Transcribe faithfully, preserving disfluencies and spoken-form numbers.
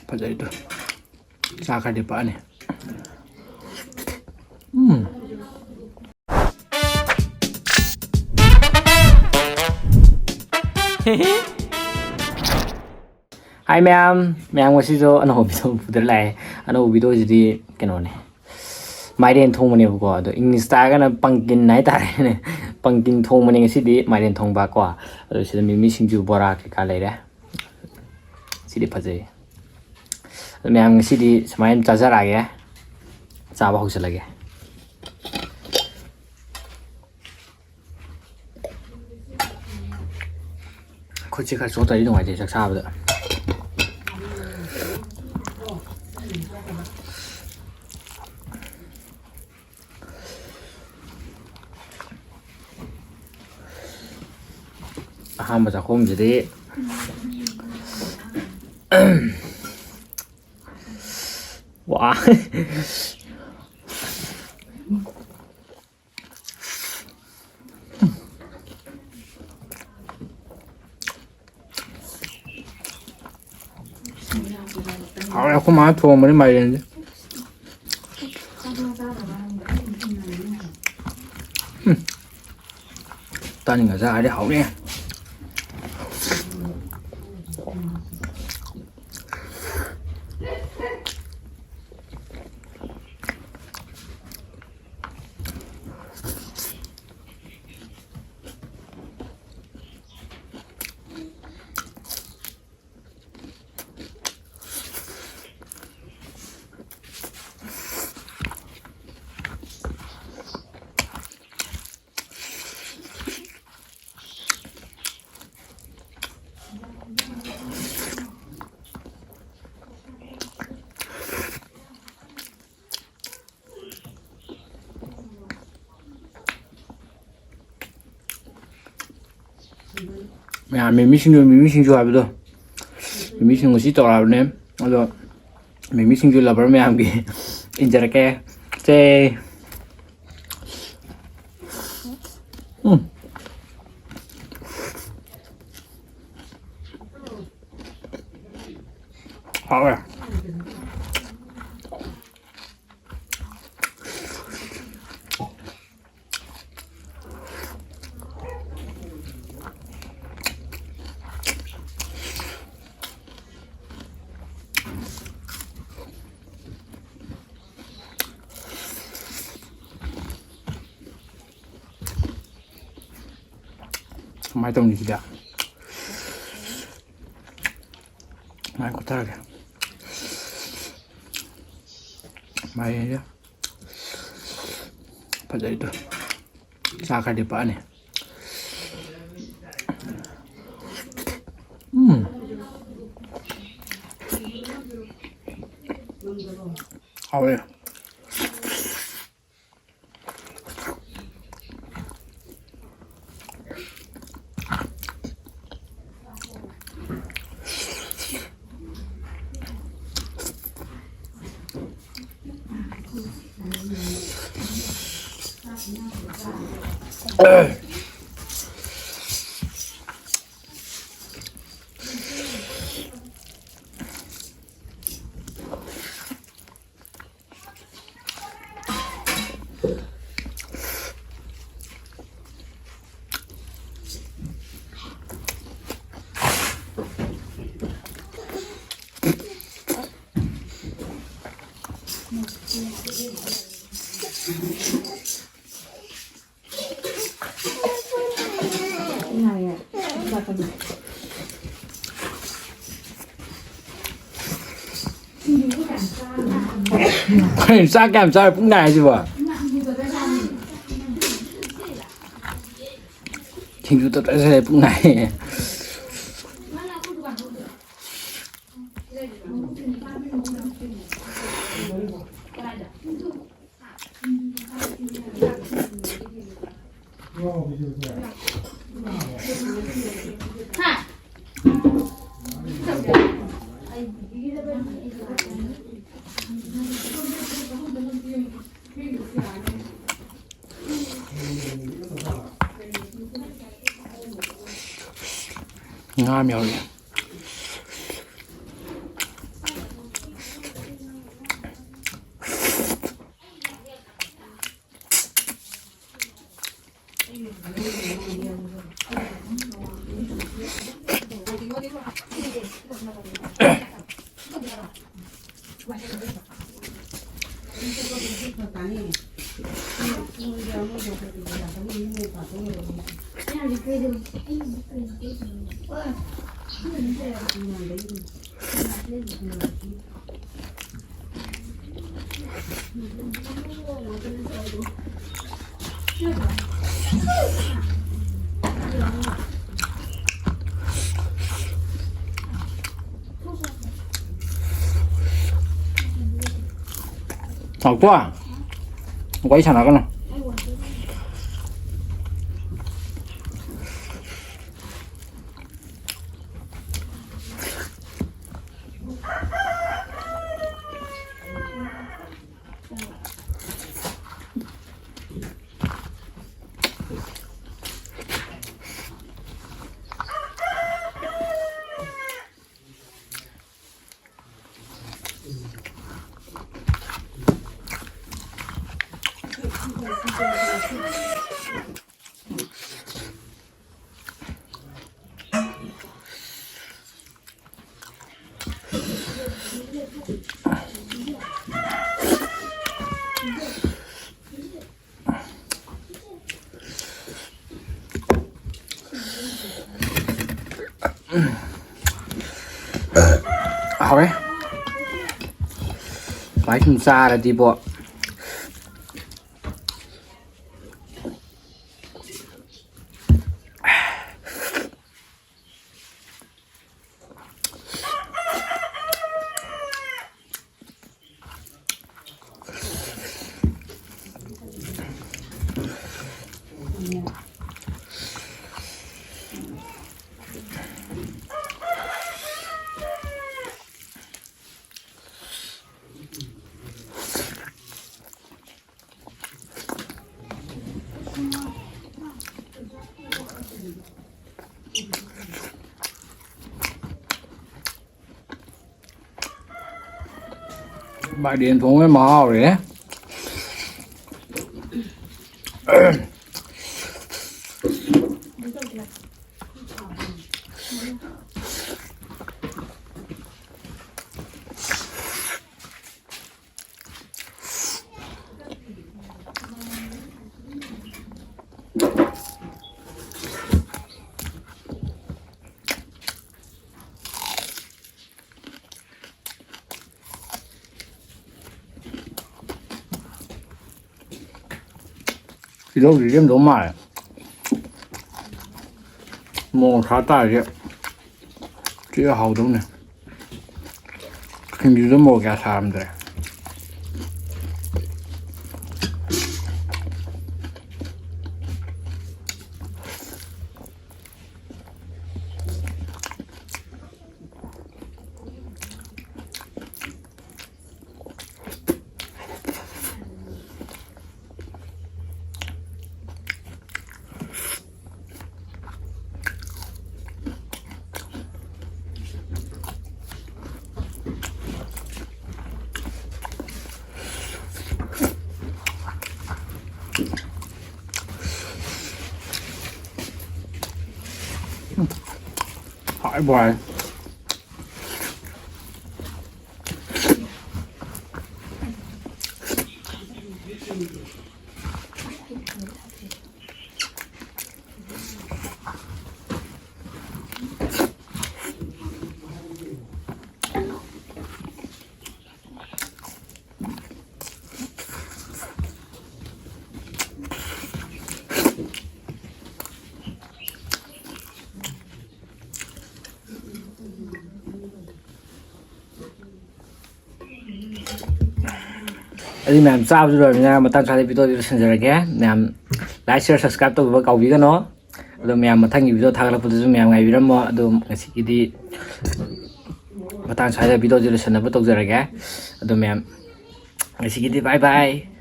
ꯐꯖꯩꯗꯣ꯫ ꯆꯥ ꯈꯔꯗꯤ ꯄꯛꯑꯅꯤ꯫ ꯎꯝ꯫ ꯍꯥꯏ ꯃꯌꯥꯝ, ꯃꯌꯥꯝ ꯉꯁꯤꯁꯨ ꯑꯅꯧꯕ ꯚꯤꯗꯤꯑꯣ ꯄꯨꯗꯅ ꯂꯥꯛꯑꯦ꯫ ꯑꯅꯧꯕ ꯚꯤꯗꯤꯑꯣꯁꯤꯗꯤ ꯀꯩꯅꯣꯅꯦ, ꯃꯥꯏꯔꯦꯟ ꯊꯣꯡꯕꯅꯦꯕꯀꯣ꯫ ꯑꯗꯣ ꯏꯪꯂꯤꯁꯇ ꯍꯥꯏꯔꯒꯅ ꯄꯪꯀꯤꯟ ꯍꯥꯏꯇꯥꯔꯦꯅꯦ꯫ ꯄꯪꯀꯤꯟ ꯊꯣꯡꯕꯅꯦ ꯉꯁꯤꯗꯤ, ꯃꯥꯏꯔꯦꯟ ꯊꯣꯡꯕ ꯀꯣ꯫ ꯑꯗꯣ ꯁꯤꯗ ꯃꯤꯃꯤ ꯁꯤꯡꯖꯨ, ꯕꯣꯔꯥ ꯀꯩꯀꯥ ꯂꯩꯔꯦ꯫ ꯁꯤꯗꯤ ꯐꯖꯩ꯫ ꯑꯗꯣ ꯃꯌꯥꯝ ꯉꯁꯤꯗꯤ ꯁꯨꯃꯥꯏꯅ ꯆꯥꯖꯔꯛꯑꯒꯦ꯫ ꯆꯥꯕ ꯍꯧꯖꯤꯜꯂꯒꯦ꯫ ꯈꯨꯠꯁꯦ ꯈꯔ ꯆꯣꯠꯇ꯭ꯔꯗꯤ ꯅꯨꯡꯉꯥꯏꯇꯦ ꯆꯥꯛ ꯆꯥꯕꯗ꯫ ꯑꯍꯥꯟꯕ ꯆꯥꯛꯈꯣꯝꯁꯤꯗꯤ ꯋꯥ꯫ ꯍꯥꯎꯔꯦ, ꯑꯩꯈꯣꯏ ꯃꯥꯅ ꯊꯣꯡꯕꯅꯤ ꯃꯥꯏꯔꯦꯟꯁꯦ꯫ ꯎꯝ꯫ ꯇꯟꯒ ꯆꯥꯔꯗꯤ ꯍꯥꯎꯅꯤ꯫ ꯃꯌꯥꯝ ꯃꯤꯃꯤ ꯁꯤꯡꯖꯨ, ꯃꯤꯃꯤ ꯁꯤꯡꯖꯨ ꯍꯥꯏꯕꯗꯣ, ꯃꯤꯃꯤ ꯁꯤꯡꯖꯨ ꯉꯁꯤ ꯇꯧꯔꯛꯑꯕꯅꯦ꯫ ꯑꯗꯣ ꯃꯤꯃꯤ ꯁꯤꯡꯖꯨ lover ꯃꯌꯥꯝꯒꯤ ꯏꯟꯖꯔꯛꯀꯦ꯫ ꯁꯦ꯫ ꯎꯝ꯫ ꯍꯥꯎꯋꯦ꯫ ꯀꯃꯥꯏꯅ ꯇꯧꯅꯤ ꯁꯤꯗꯤ? ꯃꯥꯏ ꯀꯣꯠꯊꯔꯒꯦ꯫ ꯃꯥꯏꯁꯦ ꯐꯖꯩꯗꯣ꯫ ꯆꯥ ꯈꯔꯗꯤ ꯄꯛꯑꯅꯤ꯫ ꯎꯝ꯫ ꯍꯥꯎꯋꯦ꯫ ꯀꯩꯅꯣ, ꯆꯥꯛ ꯀꯌꯥꯝ ꯆꯥꯔ ꯄꯨꯛ ꯅꯥꯏ ꯍꯥꯏꯁꯤꯕꯣ? ꯁꯤꯡꯖꯨ ꯇꯞ ꯇꯥꯏ ꯆꯥꯁꯜꯂꯦ, ꯄꯨꯛ ꯅꯥꯏ꯫ ꯉꯥ ꯑꯃ ꯌꯥꯎꯔꯤ꯫ ꯉꯥꯎꯇꯣ, ꯋꯥꯔꯤ ꯁꯥꯟꯅꯒꯅꯨ꯫ ꯍꯥꯎꯔꯦ꯫ ꯁꯨꯃꯥꯏ ꯁꯨꯝ ꯆꯥꯔꯗꯤꯕꯣ꯫ ꯃꯥꯏꯔꯦꯟ ꯊꯣꯡꯕ ꯃꯍꯥꯎꯔꯦ꯫ ꯇꯤꯜꯍꯧꯁꯤ ꯂꯦꯝꯗꯧ ꯃꯥꯜꯂꯦ꯫ ꯃꯣꯔꯣꯛ ꯁꯥ ꯇꯥꯔꯗꯤ ꯊꯤꯅ ꯍꯥꯎꯗꯧꯅꯦ꯫ ꯁꯤꯡꯖꯨꯗ ꯃꯣꯔꯣꯛ ꯀꯌꯥ ꯁꯥꯔꯝꯗ꯭ꯔꯦ꯫ ꯍꯥꯎꯋꯦ ꯕꯣꯏ꯫ ꯑꯗꯨ ꯃꯌꯥꯝ ꯆꯥꯕꯁꯨ ꯂꯣꯏꯔꯕꯅꯤꯅ ꯃꯇꯥꯡ ꯆꯥꯗ ꯚꯤꯗꯤꯑꯣꯗꯤ ꯂꯣꯏꯁꯤꯟꯖꯔꯒꯦ꯫ ꯃꯌꯥꯝ like, share, subscribe ꯇꯧꯕꯤꯕ ꯀꯥꯎꯕꯤꯒꯅꯣ꯫ ꯑꯗꯣ ꯃꯌꯥꯝ ꯃꯊꯪꯒꯤ ꯚꯤꯗꯤꯑꯣ ꯊꯥꯒꯠꯂꯛꯄꯗꯁꯨ ꯃꯌꯥꯝ ꯉꯥꯏꯕꯤꯔꯝꯃꯣ꯫ ꯑꯗꯣ ꯉꯁꯤꯒꯤꯗꯤ ꯃꯇꯥꯡ ꯁ꯭ꯋꯥꯏꯗ ꯚꯤꯗꯤꯑꯣꯁꯦ ꯂꯣꯏꯁꯤꯟꯅꯕ ꯇꯧꯖꯔꯒꯦ꯫ ꯑꯗꯣ ꯃꯌꯥꯝ ꯉꯁꯤꯒꯤꯗꯤ bye bye꯫